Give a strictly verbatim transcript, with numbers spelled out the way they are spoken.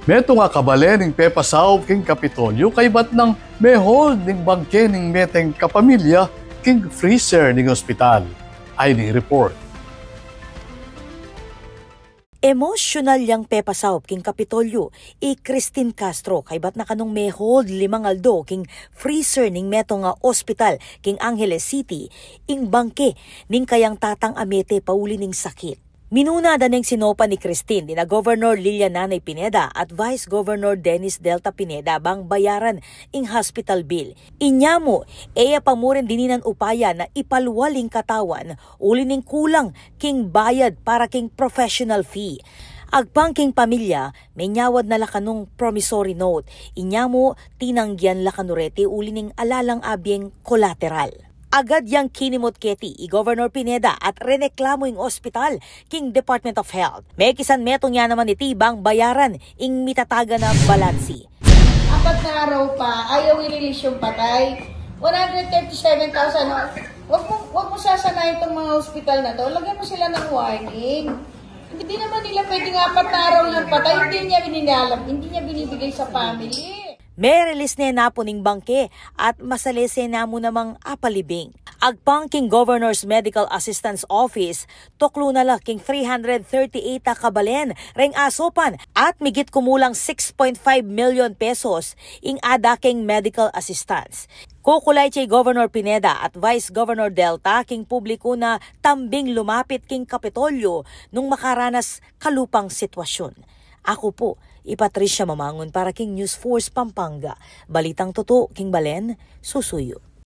Metung a kabalen ing pepasaup king Kapitolyo kaybat nang me-hold ing bangke ning meteng kapamilya king freezer ning ospital. Ay ning report. Emosyonal yang pepasaup king Kapitolyo i Christine Castro kaybat na kanung me-hold limang aldo king freezer ning metung a ospital king Angeles City ing bangke ning kayang tatang a mete pauli ning sakit. Minuna da neng sinopan ni Christine dina Governor Lilia Nanay Pineda at Vice Governor Dennis Delta Pineda bang bayaran ing hospital bill. Inya mu, e ya pa murin dininan upaya na ipalwal ing katawan uli ning kulang king bayad para king professional fee. Agpang king pamilya, menyawad na la kanung promissory note. Inya mu, tinanggian la kanu reti uli ning ala lang abieng collateral. Agad yang kinimut keti i Governor Pineda at reneklamu ing ospital king Department of Health. Mekisan metung ya naman iti bang bayaran ing mitatagan a balansi. Apat na araw pa, ayaw i-release yung patay. One hundred thirty-seven thousand, no? Wag mo, wag mo sasanayin itong mga ospital na to. Lagyan mo sila ng warning. Hindi naman nila pwedeng apat na araw yung patay, hindi niya binibilang, hindi niya binibigay sa family. Me-release ne na pu ning bangke at masalese na mu namang apalibing. Agpang king Governor's Medical Assistance Office, tuklu na la king three hundred thirty-eight a kabalen reng asopan at migit kumulang six point five million pesos ing ada king medical assistance. Kukulay ci Governor Pineda at Vice Governor Delta king publiku na tambing lumapit king Kapitolyo nung makaranas kalupang sitwasyun. Aku pu i Patricia Mamangun para king News Force Pampanga. Balitang tutu king balen, susuyu.